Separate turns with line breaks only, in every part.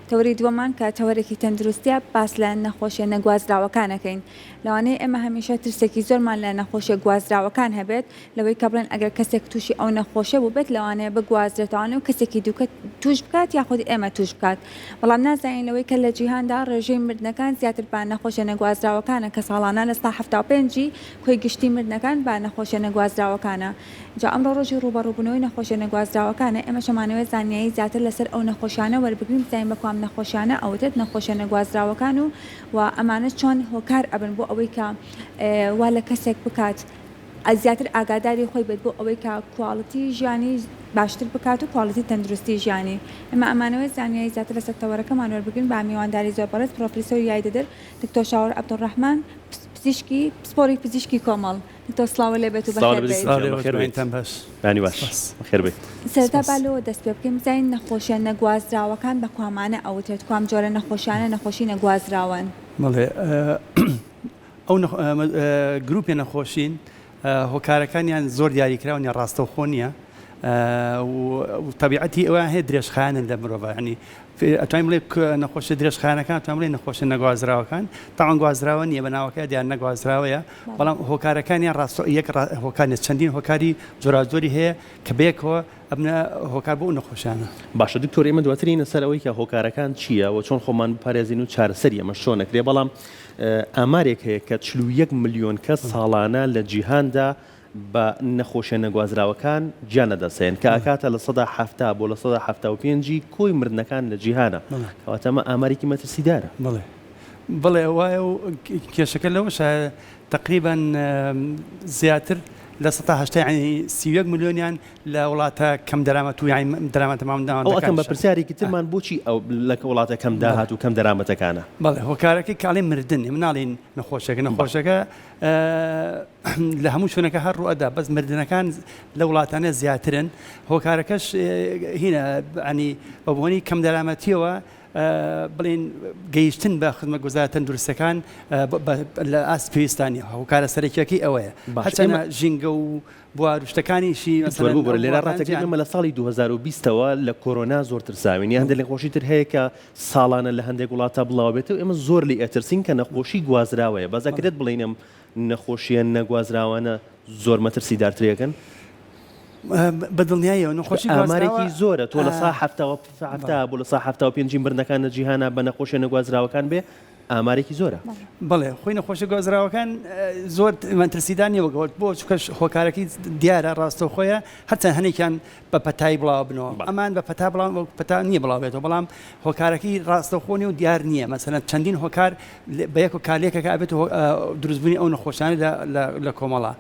تەوەری دووەمان کە تەوەرێکی تەندروستیە باس لە نەخۆشیە نەگوازراوەکان ئەکەین. لەوانەیە ئێمە هەمیشە ترسێکی زۆرمان لە نەخۆشیە گوازراوەکان هەبێت لەوەی کە بڵێن ئەگەر کەسێک تووشی ئەو نەخۆشیە بووبێت لەوانەیە بگوازرێتەوانێ و کەسێکی دووکە تووش بکات یاخود ئێمە تووش بکات بەڵام نازانین لەوەی کە لە جیهاندا ڕێژەی مردنەکان زیاتر بە نەخۆشیە نەگوازراوەکانە کە ساڵانە 75% ی کۆی گشتی مردنەکان بە نەخۆشیە نەگوازراوەکانە. جا ئەمڕۆ ڕۆژی ڕووبەڕووبوونەوەی نەخۆشیە نەگوازراوەکانە، ئێمەش ئەمانەوێت زانیایی زیاتر لەسەر ئەو نەخۆشیانە وەربگرین بزانین بە کوام نەخۆشیانە ئەوترێت نەخۆشیە نەگوازراوەکان و و ئەمانە چۆن هۆکار ئەبن بۆ ئەوەی کە وا لە کەسێک بکات زیاتر ئاگاداری خۆی بێت بۆ ئەوەی کە quality ژیانی باشتر بکات و quality تەندروستی ژیانی. ئێمە ئەمانەوێت زانیاری زیاتر لەسەر تەوەرەکەمان وەربگرین بە میوانداری زۆر بەڕێز پرۆفیسۆری یاریدەدەر دکتۆر شاوەر عەبدولڕەحمان پزیشکی پسپۆڕی پزیشکی کۆمەڵ. دکتۆر سڵاوت لێ بێت و بەخێر بێیت.
سڵاو لێ بێت باش. بەیانی باش بەخێر بێیت.
سەرەتا با لەوە دەست پێ بکەین بزانین نەخۆشیە نەگوازراوەکان بە کوامانە ئەوترێت کوام جۆرە نەخۆشیانە نەخۆشی نەگوازراوەن؟
بەڵێ ئەو گروپێ نەخۆشین هۆکارەکانیان زۆر دیاریکراو نیە ڕاستەوخۆ نییە و تەبیعەتی ئەویان هەیە درێژخایەنن لە مرۆڤ ینی ئەتوانین بڵێ نەخۆشیە درێژخایەنەکان ئەتوانین بڵێ نەخۆشیە نەگوازراوەکان تاوان گوازراوە نییە بە ناوەکە دیار نەگوازراوەیە بەڵام هۆکارەکانیان ڕاستە یەک هۆکار نیە چەندین هۆکاری جۆراوجۆری هەیە کە بەیەکەوە ئەبنە هۆکار بۆ ئەو نەخۆشیانە.
باشە دکتۆر ئێمە دواتر یەینە سەر ئەوەی کە هۆکارەکان چییە و چۆن خۆمان بپارێزین و چارەسەری ئەمەش چۆن ئەکرێ بەڵام ئامارێک هەیە کە 41 ملیۆن کەس ساڵانە لە جیهاندا بە نەخۆشیە نەگوازراوەکان گیان لەدەستدەێن کە ئەکاتە 70% بۆ 75% ی کۆی مردنەکان لە جیهانا کەواتە ئەمە ئامارێکی مەترسیدارە.
بەڵێ بەڵێ وایە و کێشەکە لەوەشایە تەقریبەن زیاتر 80% یانی 31 ملیۆنیان لە وڵاتە کەم دەرامەت و یانی دەرامەتە
ئەو ئەکەم بە
مامناوەندەکانیشە.
پرسیارێکی ترمان بۆچی ئەو لە وڵاتە کەم داهات و کەم دەرامەتەکانە؟
بەڵێ هۆکارەکەی کە ئەڵێن مردن ئێمە ناڵێین نەخۆشەکە نەخۆشەکە لە هەموو شوێنەکە هەر ڕوئەدا بەس مردنەکان لە وڵاتانە زیاترن هۆکارەکەش هینە ینی بە بۆنی کەم دەرامەتیەوە بڵین گەیشتن بە خزمەتگوزارە تەندروستەکان لە ئاست پێویستانی هۆکارە سەرەکیەکەی ئەوەیە هەرچەنە ژینگە و بوار و شتەکانیشی
مەسەلەن ببورە لێرە ڕاتەکەی ئێمە لە ساڵی 2020 ەوە لە کۆرۆنا زۆر ترساوین یان هەندێک نەخۆشی تر هەیە کە ساڵانە لە هەندێک وڵاتا بڵاوبێتەوە ئێمە زۆر لێی ئەترسین کە نەخۆشی گوازراوەیە بەس ئەکرێت بڵێین ئەم نەخۆشیە نەگوازراوانە زۆر مەترسیدارترێکن؟
بە دڵنیاییەوە نەخۆشی
ئامارێکی زۆرە تۆ لە سا 70 بۆ لە سا 75 مردنەکان لە جیهانا بە نەخۆشیە نەگوازراوەکان بێ ئامارێکی زۆرە.
بەڵێ خۆی نەخۆشیە گوازراوەکان زۆر مەترسیدار نیە وەک ئەوە بۆ چونکە هۆکارەکەی دیارە ڕاستەوخۆیە هەرچەند هەنێکیان بە پەتایی بڵاو بنەوە ئەمان بە پەتا بڵاو وەک پەتا نییە بڵاو بێتەوە بەڵام هۆکارەکەی ڕاستەوخۆ نیە و دیار نییە مەسەلەن چەندین هۆکار بە یەک کارلێکەکە ئەبێت دروستبوونی ئەو نەخۆشانە لە کۆمەڵە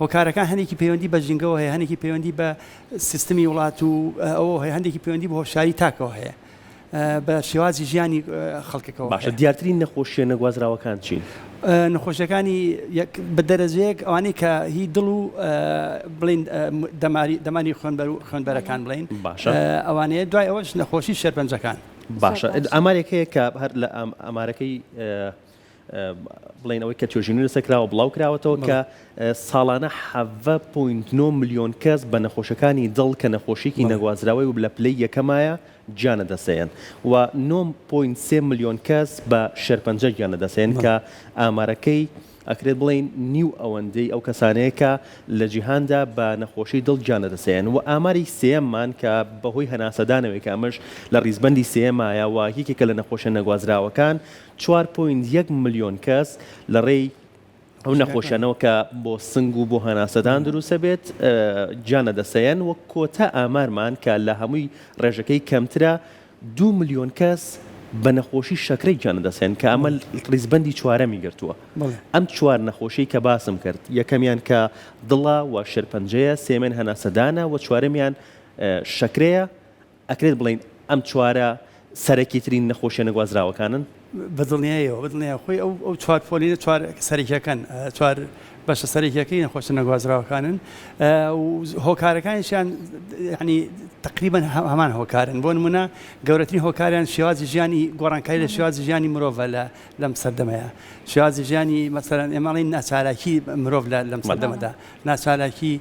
هۆکارەکان هەنێکی پەیوەندی بە ژینگەوە هەیە هەنێکی پەیوەندی بە سیستمی وڵات و ئەوە هەیە هەندێکی پەیوەندی بە هۆشیاری تاکەوە هەیە. بە شێوازی ژیانی خەڵکەکەوە
باشە دیارترین نەخۆشیە نەگوازراوەکان چین؟
نەخۆشیەکانی بە دەرەجەیەک ئەوانەی کە هی دڵ و بڵین دەماری دەماری خوێنبەر و خوێنبەرەکان بڵین
باشە
ئەوانەیە دوای ئەوەش نەخۆشی شێرپەنجەکان.
باشە ئامارێک هەیە کە هەر لە ئامارەکەی بڵێین ئەوەی کە توێژینەوەی لەسەر کراوە بڵاو کراوەتەوە کە ساڵانە 17.9 ملیۆن کەس بە نەخۆشەکانی دڵ کە نەخۆشیکی نەگوازراوەی و لە پلەی یەکەمایە گیان لەدەستدەیەن و 9.3 ملیۆن کەس بە شێرپەنجە گیان لەدەستدەیەن کە ئامارەکەی ئەکرێت بڵێین نیو ئەوەندەی ئەو کەسانەیە کە لە جیهاندا بە نەخۆشی دڵ گیان لەدەستدەیەن و ئاماری سێیەممان کە بەهۆی هەناسەدانەوەی کە ئەمەش لە ڕیزبەندی سێیەمایە و یەکێکە لە نەخۆشیە نەگوازراوەکان 4.1 ملیۆن کەس لە ڕێی ئەو نەخۆشیانەوە کە بۆ سنگ و بۆ هەناسەدان دروستە بێت گیان لەدەستەیەن و کۆتا ئامارمان کە لە هەمووی ڕێژەکەی کەمترە دوو ملیۆن کەس بە نەخۆشی شەکرەی گیان لەدەستەیەن کە ئەمە ڕیزبەندی چوارەمی گرتووە. ئەم چوار نەخۆشیەی کە باسم کرد یەکەمیان کە دڵە و شێرپەنجەیە، سێیەمیان هەناسەدانە و چوارەمیان شەکرەیە، ئەکرێت بڵێین ئەم چوارە سەرەکیترین نەخۆشیە نەگوازراوەکانن؟
بە دڵنیاییەوە، بە دڵنیایەوە خۆی ئەو ئەو چوار پۆلینە چوار سەرەکیەکەن، چوار بەشە سەرەکیەکەی نەخۆشە نەگوازراوەکانن و هۆکارەکانیشیان یانی تەقریبەن هەمان هۆکارن. بۆ نمونە گەورەترین هۆکاریان شێوازی ژیانی گۆڕانکاری لە شێوازی ژیانی مرۆڤە لە لەم سەردەمەیە. شێوازی ژیانی مەسەلەن ئێمە ئەڵێین ناچالاکی مرۆڤ لە لەم سەردەمەدا ناچالاکی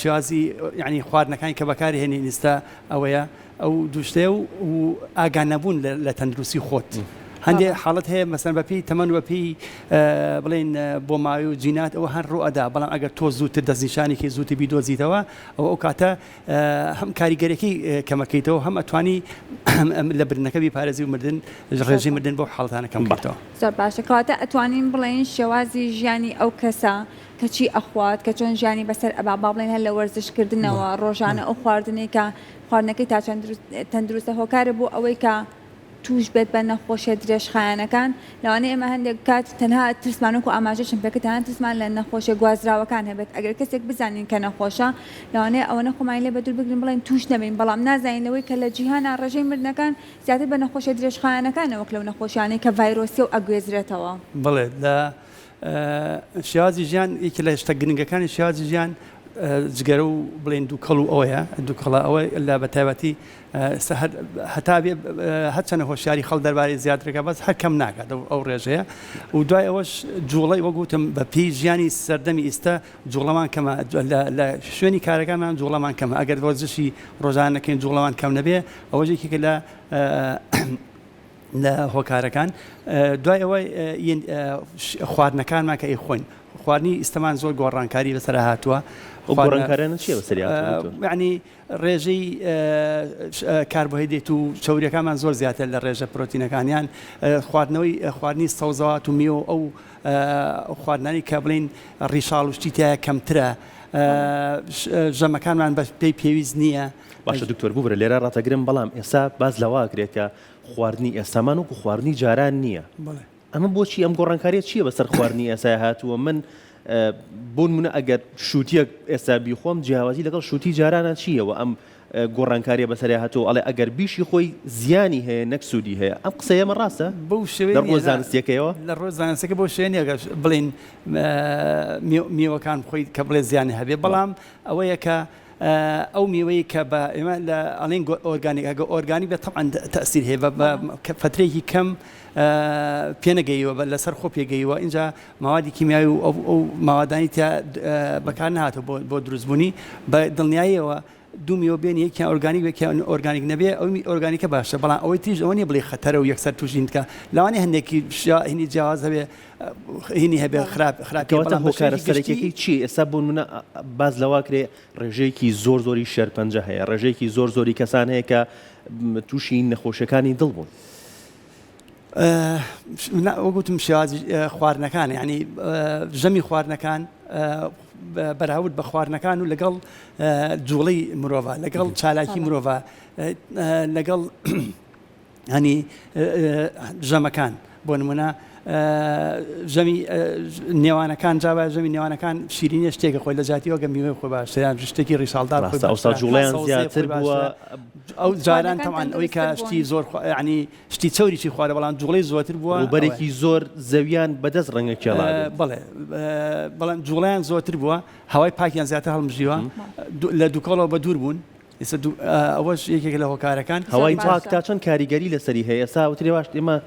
شێوازی یانی خواردنەکانی کە بەکاری هێنین ئیستا ئەوەیە. ئەو دوو شتەیە و و ئاگا نەبوون لە تەندروستی خۆت. هەندێ حاڵەت هەیە مەسەن بە پێی تەمەن و بە پێی بڵێین بۆماوەی و جینات ئەوە هەر ڕوو ئەدا بەڵام ئەگەر تۆ زووتر دەستنیشانی کەی زووتر بیدۆزیتەوە ئەوە ئەو کاتە هەم کاریگەرەکەی کەمەکەیتەوە هەم ئەتوانی لە بردنەکە بیپارێزی و مردن ڕێژەی مردن بەو حاڵەتانە کەم بکەیتەوە.
زۆر باشە کەواتە ئەتوانین بڵێین شێوازی ژیانی ئەو کەسە کە چی ئەخوات کە چۆن ژیانی بەسەر ئەبا با بڵێین هەر لە وەرزش کردنەوە ڕۆژانە ئەو خواردنەی کە خواردنەکەی تا چەند تەندروستە هۆکارە بۆ ئەوەی کە توش بێت بە نەخۆشیە درێژخایەنەکان، لەوانەیە ئێمە هەندێک کات تەنها ترسمان وەکو ئاماژەشم پێکرد تەنها ترسمان لە نەخۆشیە گوازراوەکان هەبێت ئەگەر کەسێک بزانین کە نەخۆشە لەوانەیە ئەوەنە خۆمانی لێ بەدوور بگرین بڵێین توش نەبین بەڵام نازانین لەوەی کە لە جیهانا ڕێژەی مردنەکان زیاتر بە نەخۆشیە درێژخایەنەکانە وەک لەو نەخۆشیانەی کە ڤایرۆسیە و ئەگوێزرێتەوە.
بەڵێ لە شێوازی ژیان یەکێ لە شتە گرنگەکانی شێوازی ژیان جگەرە و بڵێن دووکەڵ و ئەوەیە دووکەڵە ئەوە لە بە تایبەتی هەتا بێ هەرچەنە هۆشیاری خەڵک دەربارەی زیاترەکە بەس هەر کەم ناکات ئەو ڕێژەیە و دوای ئەوەش جوڵەی وەک وتم بە پێی ژیانی سەردەمی ئیستا جوڵەمان کەمە لە شوێنی کارەکانمان جوڵەمان کەمە ئەگەر وەرزشی ڕۆژانە نەکەین جوڵەمان کەم نەبێ ئەوەش یەکێکە لە لە هۆکارەکان دوای ئەوە خواردنەکانمان کە ئەیخۆین خواردنی ئیستەمان زۆر گۆڕانکاری بەسەر هاتووە.
گۆڕانکاریانە چییە بەسەری هاتووە؟
یعنی ڕێژەی کاربۆهیدرێت و چەوریەکانمان زۆر زیاتر لە ڕێژە پرۆتینەکانیان خواردنەوەی خواردنی سەوزەوات و میوە ئەو خواردنانی کە بڵین ڕیشاڵ و شتی تایە کەمترە ژەمەکانمان بە پێی پێویست نییە.
باشە دکتۆر ببورە لێرە ڕاتەگرم بەڵام ئێستا باس لەوە ئەکرێت کە خواردنی ئێستامان وەکو خواردنی جاران نییە. ئەمە بۆچی ئەم گۆڕانکاریە چییە بەسەر خواردنی ئێستای هاتووە من بۆنمونە ئەگەر شووتیەک ئێستا بیخۆم جیاوازی لەگەڵ شووتی جارانە چییە و ئەم گۆڕانکاریە بەسەریا هاتووە ئەڵێ ئەگەر بیشی خۆی زیانی هەیە نەک سوودی هەیە ئەم قسەیە ئەمە ڕاستە
بەو شێوەیە
لە ڕووە زانستیەکەیەوە؟
لە ڕووە زانستیەکە بەو شێوەیە نییە کە بڵێین میوەکان بخۆیت کە بڵێ زیانی هەبێ بەڵام ئەوەیە کە ئەو میوەی کە بە ئێمە لە ئەڵێن ئۆرگانیک ئەگە ئۆرگانیک بێت تەبعەن تەئسیر هەیە بە فەترەیەکی کەم پێنەگەیوە بە لەسەر خۆ پێگەیوە ئینجا ماوادی کیمیاوی و ئەو ماوادانی تیا بەکار نهاتوە بۆ بۆ دروستبوونی بە دڵنیاییەوە دوو میوە بێن یەکیان ئۆرگانیک یەکیان ئۆرگانیک نەبێ ئەو ئۆرگانیکە باشە بەڵام ئەوەی تریش ئەوە نییە بڵێ خەتەرە و یەکسەر تووشی بکە لەوانەیە هەندێکی هینی جیاواز هەبێ هینی هەبێ خراپ خراپی
کەواتە بەڵام بە هۆکارە شێوەیەکی گشتی سەرەکیەکەی چییە ئێستا بۆ نمونە باس لەوە کرێ ڕێژەیەکی زۆر زۆری شێرپەنجە هەیە ڕێژەیەکی زۆر زۆری کەسان هەیە کە تووشی نەخۆشیەکانی دڵ بوون.
وەک وتم شێوازی خواردنەکان یعنی ژەمی خواردنەکان بەراورد بە خواردنەکان و لەگەڵ جوڵەی مرۆڤ لەگەڵ چالاکی مرۆڤ لەگەڵ هەنی ژەمەکان بۆ نمونە ژەمی نێوانەکان جا با ژەمی نێوانەکان شیرینیە شتێکە خۆی لە جاتی وەگە میوەی خۆی باشتر یان شتێکی ڕیشاڵدار خۆی
ڕاستە ئەوسا
باشترە
جوڵەیان
سەوزەی
زیاتر
خۆی
بووە
باشترە ئەو جاران
خواردنەکان
تەبعەن ئەوەی کە
تەندروستتر
شتی
بوون.
زۆر خوا یعنی شتی چەوریی خوارە بەڵام جوڵەی زۆرتر بووە ئەوەیە.
ڕووبەرێکی زۆر زەویان بەدەست ڕەنگە کێڵابێت.
بەڵێ بەڵام جوڵەیان زۆرتر بووە هەوای پاکیان زیاتر هەڵمژیوە لە دووکەڵەوە بەدوور بوون ئێستا ئەوەش یەکێکە لە هۆکارەکان.
هەوای پاک تا چەند کاریگەری لەسەری هەیە؟ ئێستا وترێ باش ئێمە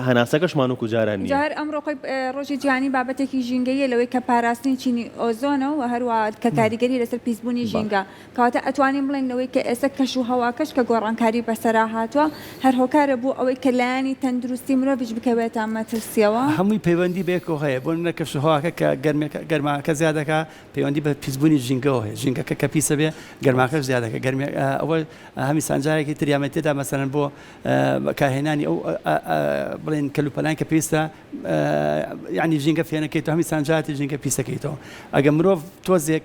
هەناسەکەشمان وەکو جاران
نییە. جا هەر ئەمڕۆ خۆی ڕۆژی جیهانی بابەتێکی ژینگەییە لەوەی کە پاراستنی چینی ئۆزۆنە و هەروەها کە کاریگەری لەسەر پیسبوونی ژینگە کەواتە ئەتوانین بڵێین لەوەی کە ئێستا کەش و هەواکەش کە گۆڕانکاری بەسەرا هاتووە هەر هۆکارە بۆ ئەوەی کە لایەنی تەندروستی مرۆڤیش بکەوێتە مەترسیەوە.
هەمووی پەیوەندی بەیەکەوە هەیە بۆ نمونە کەش و هەواکە کە گەرمێکە گەرماکە زیاد دەکا پەیوەندی بە پیسبوونی ژینگەوە هەیە، ژینگەکە کە پیسە بێ گەرماکەش زیاد دەکات، گەرمی ئەوە هەمیسان جارێکی تر یارمەتی دەدا مەسەلەن بۆ بەکارهێنانی ئەو بڵێن کەلوپەلان کە پێویستە یعنی ژینگە فێنەکەیتەوە هەمیسان جارێکی ژینگە پیسەکەیتەوە ئەگە مرۆڤ تۆزێک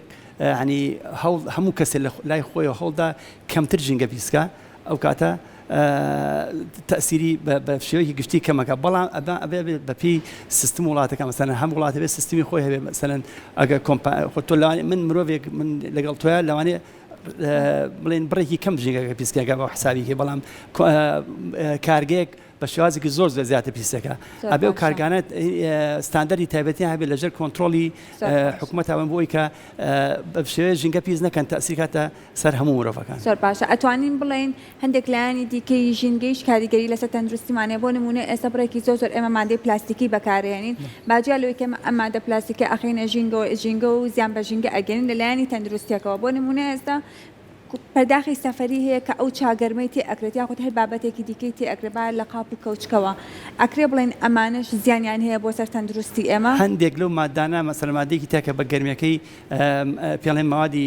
ینی هەوڵ هەموو کەسێ لە لای خۆیەوە هەوڵدا کەمتر ژینگە پیسکە ئەو کاتە تەئسیری بە شێوەیەکی گشتی کەمەکە بەڵام ئەبا ئەبێ بە پێی سیستم وڵاتەکە مەسەلەن هەم وڵاتە بێ سیستمی خۆی هەبێ مەسەلەن ئەگەر کۆمپا خۆ تۆ لەوانەیە من مرۆڤێک من لەگەڵ تۆیا لەوانەیە بڵێن بڕێکی کەم ژینگەکە پیسکەکە بە حسابیکە بەڵام کارگەیەک بە شێوازێکی زۆر زۆر زیاتر پیسەکە ئەبێ و کارگانە ستاندەری تایبەتیان هەبێت لەژێر کۆنترۆڵی حکوومەت هەبن بۆی کە بە شێوەیە ژینگە پیس نەکەن تەسیر کاتە سەر هەموو مرۆڤەکان.
زۆر باشە ئەتوانین بڵێین هەندێک لایەنی دیکەی ژینگەیش کاریگەری لەسەر تەندروستیمان هەیە بۆ نموونە ئێستا بڕێکی زۆر زۆر ئێمە مادەی پلاستیکی بەکارئەهێنین با جیا لەوەی کە ئەم مادە پلاستیکە ئەخەینە ژینگەوە ژینگە و زیان بە ژینگە ئەگەیەنین لە لایەنی تەندروستیەکەوە بۆ نموونە ئێستا. پەرداخی سەفەری هەیە کە ئەو چا گەرمەی تێ ئەکرێت یاخود هەر بابەتێکی دیکەی تێ ئەکرێت با لە قاپ و کەوچکەوە ئەکرێ بڵێین ئەمانەش زیانیان هەیە بۆ سەر تەندروستی ئێمە؟
هەندێک لەو مادانە مەسەلەن مادەیەکی تیا کە بە گەرمیەکەی پێڵێن مەوادی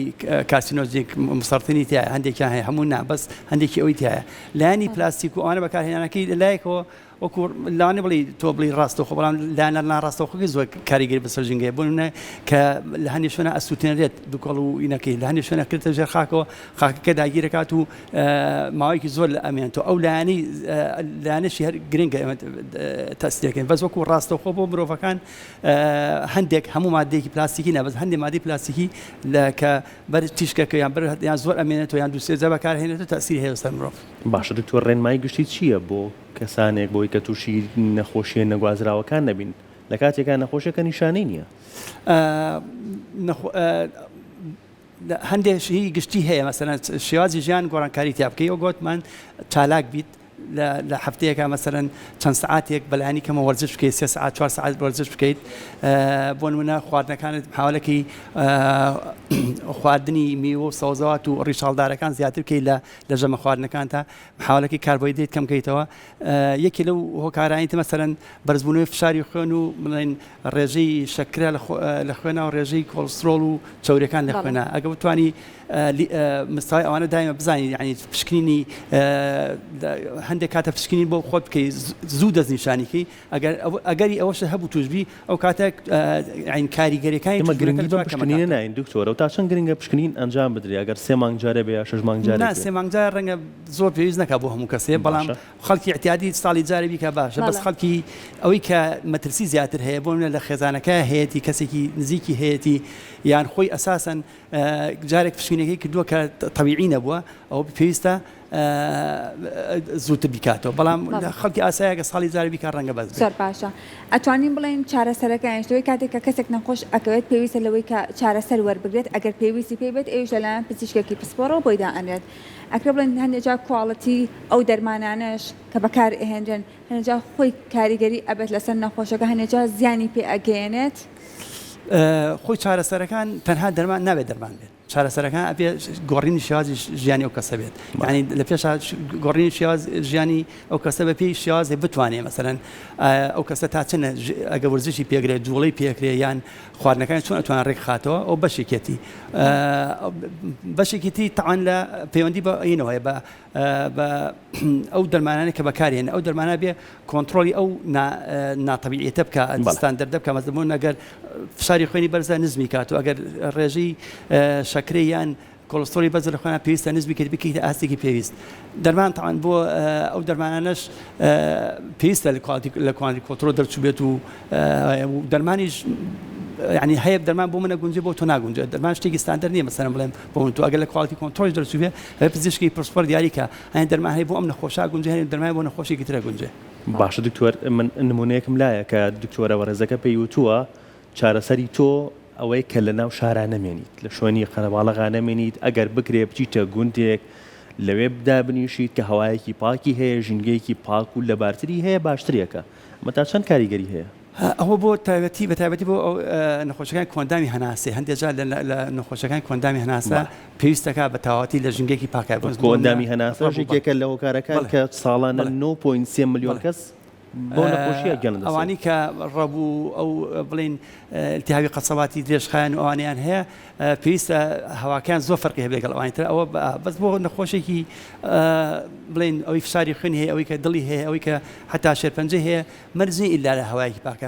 carcinogenic مسرطنی تیایە هەندێکیان هەیە هەموو نا بەس هەندێکی ئەوی تیایە لایەنی پلاستیک و ئەوانە بەکارهێنانەکەی لە لایەکەوە وەکو لەوانەیە بڵێی تۆ بڵێی ڕاستەوخۆ بەڵام لایەنە ناڕاستەوخۆکەی زۆر کاریگەری بەسەر ژینگەیە بۆ نمونە کە لە هەندێک شوێنە ئەسووتێنرێت دوکەڵ و ئینەکەی لە هەندێک شوێنە کرێتە ژێر خاکەوە خاکەکە داگیرەکات و ماوەیەکی زۆر لە ئەمێنێتەوە ئەو لایەنەی لایەنەشی هەر گرنگە ئێمە تەسیرەکەین بەس وەکو ڕاستەوخۆ بۆ مرۆڤەکان هەندێک هەموو مادەیەکی پلاستیکی نا بەس هەندێک مادەی پلاستیکی لە کە بەر تیشکەکە یان بەر یان زۆر ئەمێنێتەوە یان دوو سێ جار بەکارهێنێتەوە تەسیری هەیە لەسەر مرۆڤ.
باشە دکتۆر ڕێنمایی گشتی چییە بۆ کەسانێک بۆی کە تووشی نەخۆشیە نەگوازراوەکان نەبین لە کاتێکا نەخۆشیەکە نیشانەی نییە؟
هەندێک شتی گشتی هەیە مەسەلەن شێوازی ژیان گۆڕانکاری تیا بکەی وەک گۆتمان چالاک بیت لە هەفتەیەکا مەسەلەن چەند سەعاتێک بەلایەنی کەمە وەرزش بکەیت سێ سەعات چوار سەعات وەرزش بکەیت بۆ نمونە خواردنەکانت محاولەکەی خواردنی میوە و سەوزەوات و ڕیشاڵدارەکان زیاتر بکەیت لە لە ژەمە خواردنەکانتا محاولەکەی کاربۆهیدرێت کەم کەیتەوە یەکێ لەو هۆکارانی تر مەسەلەن بەرزبوونەوەی فشاری خوێن و بڵێن ڕێژەی شەکرە لە خوێنا و ڕێژەی کۆڵسترۆڵ و چەوریەکان لە خوێنا ئەگە بتانی مستای ئەوانە دایمە بزانین یعنی پشکنینی هەندێک کاتە پشکنین بۆ خۆت بکەی زوو دەستنیشانیکەی ئەگەر ئەگەری ئەوەش هەبوو توشبی ئەو کاتە یعنی کاریگەریەکانی
ئێمە گرنگی بەم پشکنینە ناین دکتۆر ئەو تا چەند گرنگە پشکنین ئەنجام بدرێ ئەگەر سێ مانگ جارێ بێ یا شەش مانگ جارێک
نا
بێ؟
سێ مانگ جارێ ڕەنگە زۆر پێویست نەکا بۆ هەموو کەسێ بەڵام
باشە.
خەڵکی ئیعتیادی ساڵی جارێ بیکا باشە بەس
بەڵێ.
خەڵکی ئەوەی کە مەترسی زیاتر هەیە بۆ نمونە لە خێزانەکە هەیەتی کەسێکی نزیکی هەیەتی یان خۆی ئەساسەن جارێک پشکنینەکەی کردووە کە تەبیعی نەبووە ئەوە پێویستە زووتر بیکاتەوە بەڵام خەڵکی ئاسایە گە ساڵی جارێ بیکات ڕەنگە بەس بێت.
زۆر باشە ئەتوانین بڵێین چارەسەرەکانیش لەوەی کاتێک کە کەسێک نەخۆش ئەکەوێت پێویستە لەوەی کە چارەسەر وەربگرێت ئەگەر پێویستی پێی بێت ئەویش لەلایەن پزیشکێکی پسپۆڕەوە بۆی دائەنرێت ئەکرێ بڵێین هەندێک جار quality ئەو دەرمانانەش کە بەکار ئەهێنرێن هەندێک جار خۆی کاریگەری ئەبێت لەسەر نەخۆشەکە هەندێک جار زیانی پێ ئەگەیەنێت.
خۆی چارەسەرەکان تەنها دەرمان نابێت دەرمان بێت چارەسەرەکان ئەبێ گۆڕینی شێوازی ژیانی ئەو کەسە بێت یعنی لە پێشا گۆڕینی شێواز ژیانی ئەو کەسە بە پێی شێوازێ بتوانێ مەسەلەن ئەو کەسە تا چەنە ئەگە وەرزشی پێگرێت جوڵەی پێکرێ یان خواردنەکانی چۆن ئەتوانێت ڕێک خاتەوە ئەو بەشێکێتی بەشێکی تری تاوان لە پەیوەندی بە ئینەوە هەیە بە بە ئەو دەرمانانەی کە بەکارهێن ئەو دەرمانە بێ کۆنتڕۆڵی ئەو ناتەبیعیەتە بکە ستاندەردە بکە مەسەلەن بۆ ئەگەر فشاری خوێنی بەرزە نزمی کات و ئەگەر ڕێژەی شەکرەی یان کۆڵسترۆڵی بەرزە لە خوێنا پێویستە نزمی کرد بکەیتە ئاستێکی پێویست دەرمان تاوان بۆ ئەو دەرمانانەش پێویستە لە quality لە quality control دەرچوو بێت و دەرمانیش یعنی هەیە دەرمان بۆ منە گونجێ بۆ تۆ ناگونجێت دەرمان شتێکی ستاندەر نییە مەسەلەن بڵێم بۆ من تۆ ئەگەر لە quality control ش دەرچوو بێ هەیە پزیشکی پسپۆر دیاری کە هەیە دەرمان هەیە بۆ ئەم نەخۆشە گونجێ هەیە دەرمان بۆ نەخۆشێکی ترە گونجێ.
باشە دکتۆر من نمونەیەکم لایە کە دکتۆرە بەڕێزەکە پێی وتووە چارەسەری تۆ ئەوەیە کە لەناو شارا نەمێنیت لە شوێنی قەرەباڵغا نەمێنیت ئەگەر بکرێ بچیتە گوندێک لەوێ دابنیشیت کە هەوایەکی پاکی هەیە ژینگەیەکی پاک و لەبارتری هەیە باشترێکە ئەمە تا چەند کاریگەری هەیە؟
ئەوە بۆ تایبەتی بە تایبەتی بۆ ئەو نەخۆشەکانی کۆئەندامی هەناسەی هەندێک جار لە نەخۆشەکانی کۆئەندامی هەناسە پێویستەکە بە تەواوەتی لە ژینگەیەکی پاکای بن.
کۆئەندامی هەناسەش یەکێکە لە هۆکارەکان کە ساڵانە نۆ point سێ ملیۆن کەس بەو نەخۆشییە گیان لەدەست دەدەن.
ئەوانەی کە ڕەبوو و ئەو بڵێین التهابی قەسەباتی درێژخایەن و ئەوانەیان هەیە پێویستە هەواکەیان زۆر فەرقی هەبێت لەگەڵ ئەوانی تر ئەوە بەس بۆ نەخۆشێکی بڵێین ئەوەی فشاری خوێنی هەیە ئەوەی کە دڵی هەیە ئەوەی کە حەتا شێرپەنجەی هەیە مەرج نییە ئیلا لە هەوایەکی پاکە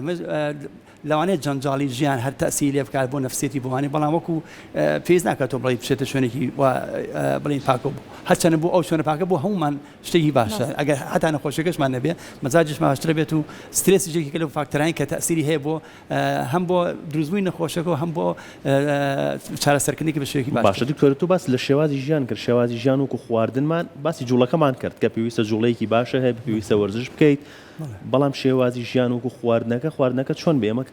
لەوانەیە جەنجاڵی ژیان هەر تەئسیری لێ بکات بۆ نەفسیەتی بۆ وانەی بەڵام وەکو پێویست ناکات تۆ بڵێی بچێتە شوێنێکی وا بڵێین پاکە بوو هەرچەنە بۆ ئەو شوێنە پاکە بۆ هەمومان شتێکی باشە ئەگەر هەتا نەخۆشیەکەشمان نەبێ مەزاجیشمان باشترە بێت و سترێسیش یەکێکە لەو فاکتەرانەی کە تەئسیری هەیە بۆ هەم بۆ دروستبوونی نەخۆشیەکە و هەم بۆ چارەسەرکردنێکی بە شێوەیەکی باشتر.
باشە دکتۆر تۆ باست لە شێوازی ژیان کرد شێوازی ژیان وەکو خواردنمان باسی جوڵەکەمان کرد کە پێویستە جوڵەیەکی باشە هەیە پێویستە وەرزش بکەیت بەڵام شێوازی ژیان وەکو خواردنەکە خواردنەکە چۆن بێ ئێمە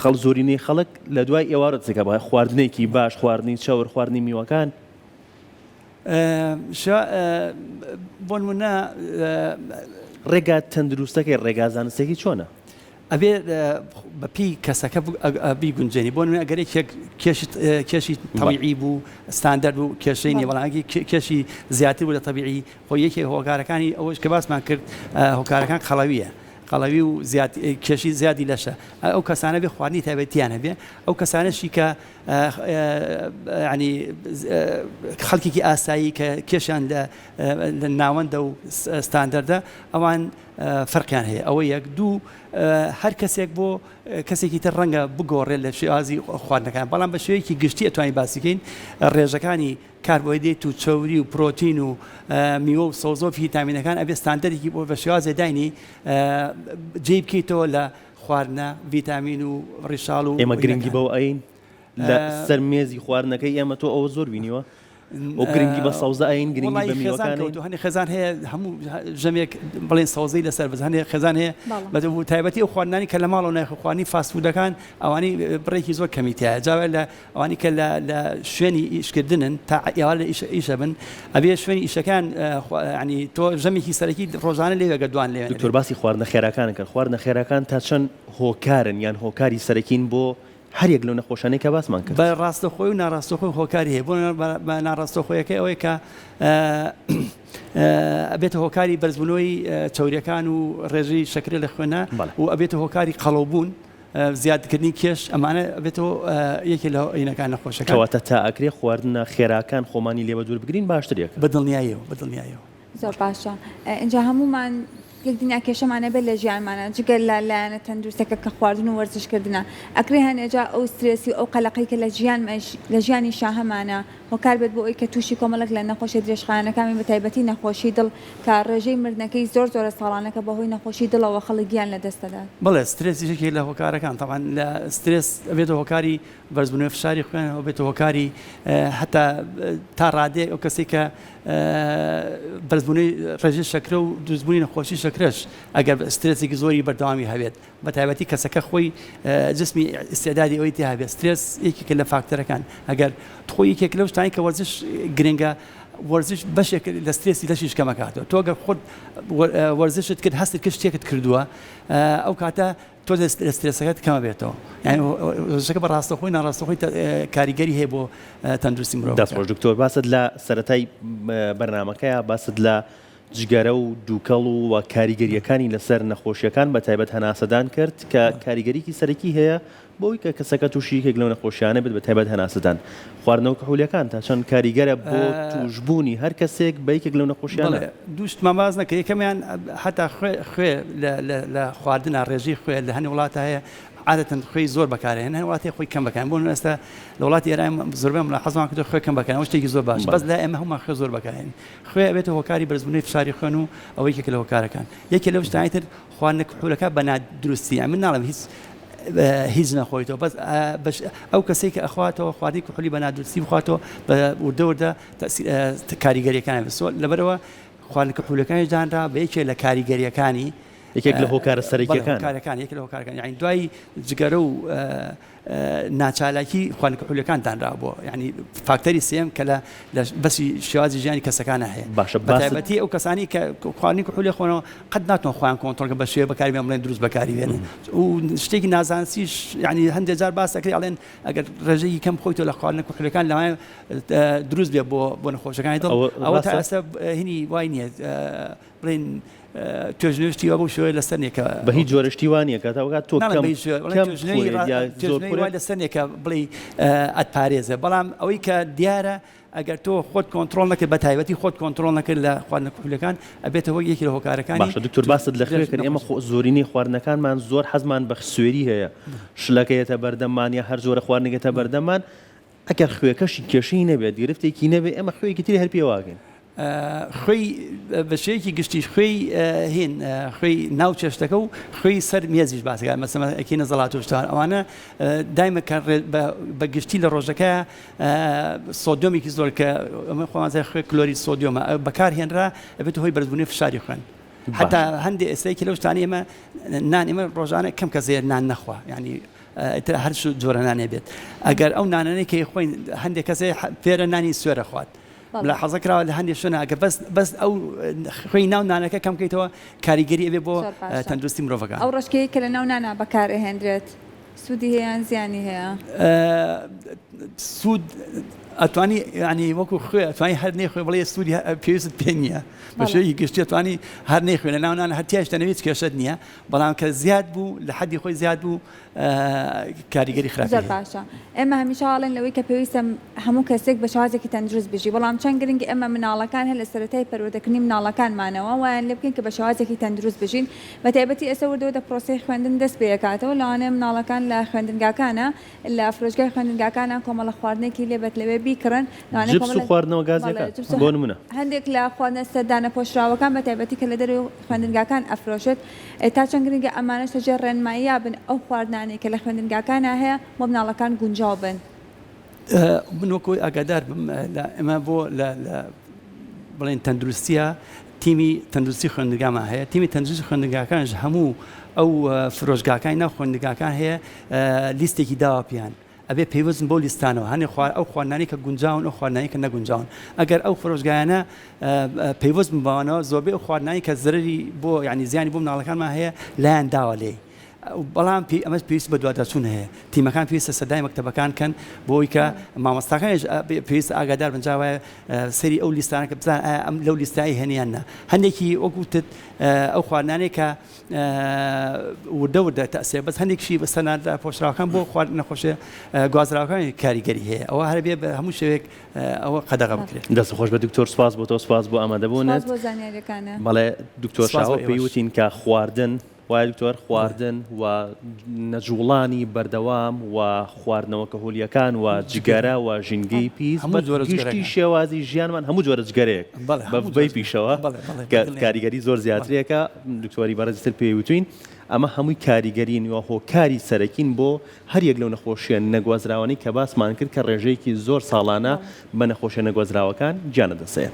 خەڵ زۆرینەی خەڵک لە دوای ئێوارە دەچێت بە خواردنێکی باش خواردنی چەور خواردنی میوەکان.
بۆ نمونە
ڕێگا تەندروستەکەی ڕێگا زانستەکەی چۆنە؟
ئەبێ بە پێی کەسەکە بیگونجێنی بۆ نمونە ئەگەر یەکێک کێشی کێشی تەبیعی بوو ستاندەر بوو کێشەی نیە بەڵام ئەگەر کێشی زیاتر بوو لە تەبیعی خۆ یەکێک هۆکارەکانی ئەوەش کە باسمان کرد هۆکارەکان قەڵەویە قەڵەوی و زیاد کێشی زیادی لەشە ئەو کەسانە بێ خواردنی تایبەتیان هەبێ ئەو کەسانەشی کە ینی خەڵکێکی ئاسایی کە کێشیان لە لە ناوەندە و ستاندەردە ئەوان فەرقیان هەیە ئەوە یەک دوو هەر کەسێک بۆ کەسێکی تر ڕەنگە بگۆڕێت لە شێوازی خواردنەکان بەڵام بە شێوەیەکی گشتی ئەتوانین باسی کەین ڕێژەکانی کاربۆهیدرەیت و چەوری و پرۆتین و میوە و سەوزە و ڤیتامینەکان ئەبێ ستاندەرێکی بۆ بە شێوازێ داینی جێی بکەیتەوە لە خواردنە ڤیتامین و ڕیشاڵ و
ئێمە گرنگی بەوە ئەین لە سەر مێزی خواردنەکەی ئێمە تۆ ئەوە زۆر بینیوە و گرنگی بە سەوزە ئەین گرنگی بە میوەکان ئەین.
هەنێ خێزان هەیە هەموو ژەمێک بڵێن سەوزەی لەسەر بەس هەنێ خێزان هەیە بە تایبەتی ئەو خواردنانی کە لە ماڵەوە نایخۆ خواردنی fast food ەکان ئەوانەی بڕێکی زۆر کەمی تایە جا لە ئەوانی کە لە لە شوێنی ئیشکردنن تا ئێوارە لە ئیش ئیشە بن ئەبێ شوێنی ئیشەکان ینی تۆ ژەمێکی سەرەکی ڕۆژانە لێ گەر دوان لێ
دکتۆر باسی خواردنە خێراکان کرد خواردنە خێراکان تا چەند هۆکارن یان هۆکاری سەرەکین بۆ هەر یەک لەو نەخۆشانەی کە باسمان کرد.
بە ڕاستەخۆی و ناڕاستەخۆی هۆکاری هەیە، بۆ بە ناڕاستەخۆیەکەی ئەوەیە کە ئەبێتە هۆکاری بەرزبوونەوەی چەوریەکان و ڕێژەی شەکرە لە خوێنە و ئەبێتە هۆکاری قەڵەوبوون، زیادکردنی کێش، ئەمانە ئەبێتەوە یەکێ لە هینەکان نەخۆشەکان.
کەواتە تا ئەکرێ خواردنە خێراکان خۆمانی لێ بەدوور بگرین باشتر یەکە.
بە دڵنیاییەوە، بە دڵنیاییەوە.
زۆر باشە ئینجا هەموومان یەک دنیا کێشەمان ئەبێت لە ژیانمانا جگە لە لایەنە تەندروستەکە کە خواردن و وەرزش کردنە ئەکرێ هەنێ جار ئەو سترێسی و ئەو قەلەقەی کە لە ژیان لە ژیانی شاهەمانە هۆکار بێت بۆ ئەوی کە تووشی کۆمەڵێک لە نەخۆشیە درێژخایەنەکان بین بەتایبەتی نەخۆشی دڵ کە ڕێژەی مردنەکەی زۆر زۆرە ساڵانە کە بەهۆی نەخۆشی دڵەوە خەڵک گیان لەدەست دەدات.
بەڵێ سترێسیش یەکێک لە هۆکارەکان تەبعەن لە سترێس ئەبێتە هۆکاری بەرزبوونەوەی فشاری خوێن ئەبێتە هۆکاری هەتا تا ڕادەیەک ئەو کەسەی کە بەرزبوونەوەی ڕێژەی شەکرە و دروستبوونی نەخۆشی شەکرەش ئەگەر سترێسێکی زۆری بەردەوامی هەبێت بە تایبەتی کەسەکە خۆی جسمی ئیستعدادی ئەوەی تیا هەبێت سترێس یەکێکە لە فاکتەرەکان ئەگەر خۆی یەکێک لەو شتانەی کە وەرزش گرنگە وەرزش بەشێک لە سترێسی لەشیش کەمەکاتەوە تۆ گەر خۆت وەرزشت کرد هەستت کرد شتێکت کردووە ئەو کاتە تۆ لە سترێسەکەت کەمە بێتەوە یانی وەرزشەکە بە ڕاستەوخۆی ناڕاستەوخۆی کاریگەری هەیە بۆ تەندروستی مرۆڤ.
دەست خۆش دکتۆر باست لە سەرەتای بەرنامەکەیا باست لە جگەرە و دووکەڵ و کاریگەریەکانی لەسەر نەخۆشیەکان بە تایبەت هەناسەدان کرد کە کاریگەریکی سەرەکی هەیە بۆی کە کەسەکە تووشی یەکێک لەو نەخۆشیانە بێت بە تایبەت هەناسەدان. خواردنەوە کحولیەکان تا چەند کاریگەرە بۆ تووشبوونی هەر کەسێک بە یەکێک لەو نەخۆشیانە؟
بەڵێ دوو شتمان باس نەکرد یەکەمیان هەتا خوێ خوێ لە لە لە خواردنا ڕێژەی خوێ لە هەنێ وڵاتا هەیە عادەتەن خوێی زۆر بەکارهێنن هەنێ وڵات هەیە خۆی کەم بەکارهێنن بۆ نمونە ئێستا لە وڵاتی ئێران زۆربەی ملاحەزمان کردووە خوێ کەم بەکارهێنن ئەوە شتێکی زۆر باشە بەس لای ئێمە هەموومان خوێ زۆر بەکارهێنین خوێ ئەبێتە هۆکاری بەرزبوونەوەی فشاری خوێن و ئەوە یەکێکە لە هۆکارەکان یەکێ لەو شتانەی تر خواردنە کحولەکە بە نادروستی یان من ناڵێم هیچ هیچ نەخۆیتەوە بەس ئەو کەسەی کە ئەخواتەوە خواردنی کحولی بە نادروستی بخواتەوە بە وردە وردە کاریگەریەکان بسۆ لەبەرەوە خواردنە کحولەکانیش دانرا بە یەکێ لە کاریگەریەکانی
یەکێک لە هۆکارە سەرەکیەکان
هۆکارەکان یەکێک لە هۆکارەکان یعنی دوای جگەرە و ناچالاکی خواردنە کحولیەکان دانرابووە یعنی فاکتەری سێم کە لە لە بەسی شێوازی ژیانی کەسەکانە هەیە
باشە
بە تایبەتی ئەو کەسانی کە خواردنی کحولی خۆنەوە قەت ناتوان خۆیان کۆنترۆڵ کە بە شێوە بەکاری بێن بڵێن دروست بەکاری بێنن و شتێکی نازانستیش یعنی هەندێک جار باس دەکرێت ئەڵێن ئەگەر ڕێژەیەکی کەم خۆیتەوە لە خواردنە کحولیەکان لەوانەیە دروست بێ بۆ بۆ نەخۆشەکانی دڵ ئەوە تا ئێستا هینی وای نییە بڵێن توێژینەوەی شتی وا بەو شێوەیە لەسەر نییە کە
بە هیچ جۆرە شتی وا نییە کە تاوەکات تۆ
کەم بخۆیت یا زۆر بخۆیت وای لەسەر نییە کە بڵێی ئەتپارێزێ بەڵام ئەوەی کە دیارە ئەگەر تۆ خۆت کۆنترۆڵ نەکرد بە تایبەتی خۆت کۆنترۆڵ نەکرد لە خواردنە کحولیەکان ئەبێتە هۆی یەکی لە هۆکارەکانی
باشە دکتۆر باست لە خوێ کرد ئێمە خۆ زۆرینەی خواردنەکانمان زۆر حەزمان بە سوێری هەیە شلەکە یەتە بەردەممان یا هەر جۆرە خواردنێک یەتە بەردەممان ئەگەر خوێکەشی کێشەی نەبێت گرفتێکی نەبێت ئێمە خوێیەکی تری هەر پێواکەین.
خوێی بە شێوەیەکی گشتیش خوێی هین خوێی ناو چێشتەکە و خوێی سەر مێزیش باسەکە مەسەمە ئەکینە زەڵات و شتان ئەوانە دایمە کە بە گشتی لە ڕۆژەکە سۆدیۆمێکی زۆر کە ئەمە خۆمان خوێ کلۆری سۆدیۆمە بەکار هێنرا ئەبێت هۆی بەرزبوونی فشاری خوێن حتا هەندێک ئێستایکی لەو شتانی ئێمە نان ئێمە ڕۆژانە کەم کەس هەیە نان نەخوا یعنی ئیتر هەر جۆرە نانێ بێت ئەگەر ئەو نانانەی کە خۆین هەندێک کەسێ فێرە نانی سوێرە خوات. ملاحەزە کراوە لە هەندێک شوێنە ئەگەر بەس بەس ئەو خوێی ناو نانەکە کەم کەیتەوە کاریگەری ئەبێ بۆ تەندروستی مرۆڤەکان.
ئەو ڕەشکەیەی کە لە ناو نانا بەکار ئەهێندرێت سوودی هەیە یان زیانی هەیە؟
سوود ئەتوانی یانی وەکو خوێ ئەتوانی هەر نەیخۆی بڵێ سوودی پێویستت پێ نییە بە شێوەیەکی گشتی ئەتوانی هەر نەیخۆی لە ناو نان هەر تیایشتە نەبێ هیچ کێشەت نییە بەڵام کە زیاد بوو لە حەدی خۆی زیاد بوو کاریگەری خراپی
زۆر باشە ئێمە هەمیشە ئاڵێن لەوەی کە پێویستە هەموو کەسێک بە شێوازێکی تەندروست بژی بەڵام چەند گرنگی ئێمە مناڵەکان هەر لە سەرەتای پەروەردەکردنی مناڵەکانمانەوە وایان لێ بکەین کە بە شێوازێکی تەندروست بژین بە تایبەتی ئێستا وردە وردە پرۆسەی خوێندن دەست پێکاتەوە لەوانەیە مناڵەکان لە خوێندنگاکانە لە فرۆشگای خوێندنگاکانە کۆمەڵە خواردنێکی لێ بێت لەوێ بیکڕن
لەوانەیە جپس و خواردنەوە گازیەکان بۆ نمونە
هەندێک لە خواردنە سەردانەپۆشراوەکان بە تایبەتی کە لە دەرەوەی خوێندنگاکان ئەفرۆشێت تا چەند گرنگە ئەمانەش لە ژێر ڕێنماییا بن ئەو خواردنانەی کە لە خوێندنگاکانا هەیە بۆ مناڵەکان گونجاو بن؟
من وەک ئەوەی ئاگادار بم لە ئێمە بۆ لە لە بڵێن تەندروستیە تیمی تەندروستی خوێندنگامان هەیە تیمی تەندروستی خوێندنگاکانش هەموو ئەو فرۆشگاکانی ناو خوێندنگاکان هەیە لیستێکی داوە پێیان ئەبێ پەیوەست بن بەو لیستانەوە هەنێ خوار ئەو خواردنانەی کە گونجاون ئەو خواردنانەی کە نەگونجاون ئەگەر ئەو فرۆشگایانە پەیوەست بن بەوانەوە زۆربەی ئەو خواردنانەی کە زەرەری بۆ یعنی زیانی بۆ مناڵەکانمان هەیە لایان داوە لێی بەڵام پێی ئەمەش پێویست بە دواداچوون هەیە تیمەکان پێویستە سەردانی مەکتەبەکان کەن بۆ ئەوەی کە مامۆستاکانیش پێویستە ئاگادار بن جا وایە سەیری ئەو لیستانە کە بزانن ئایا ئەم لەو لیستای هەن یان نا هەندێکی وەکو تت ئەو خواردنانەی کە وردە وردە تەئسێ بەس هەندێکشی بەسەر پۆشراوەکان بۆ خوارد نەخۆشیە گوازراوەکانی کاریگەری هەیە ئەوە هەر بێ بە هەموو شێوەیەک ئەوە قەدەغە بکرێت.
دەست خۆش بە دکتۆر سپاس بۆ تۆ سپاس بۆ ئامادەبوونت.
سپاس بۆ زانیاریەکانت.
بەڵێ دکتۆر شاهۆ پێی وتین کە خواردن وایە دکتۆر خواردن و نەجوڵانی بەردەوام و خواردنەوە کهولیەکان و جگەرە و ژینگەی پیس
هەموو جۆرە
گشتی شێوازی ژیانمان هەموو جۆرە جگەرەیەک بە ڤەیپیشەوە کە کاریگەری زۆر زیاترێکە دکتۆری بەڕێزتر پێی وتوین ئەمە هەمووی کاریگەرین و هۆکاری سەرەکین بۆ هەریەک لەو نەخۆشیە نەگوازراوانەی کە باسمان کرد کە ڕێژەیەکی زۆر ساڵانە بە نەخۆشیە نەگوازراوەکان گیانە دەسەیە.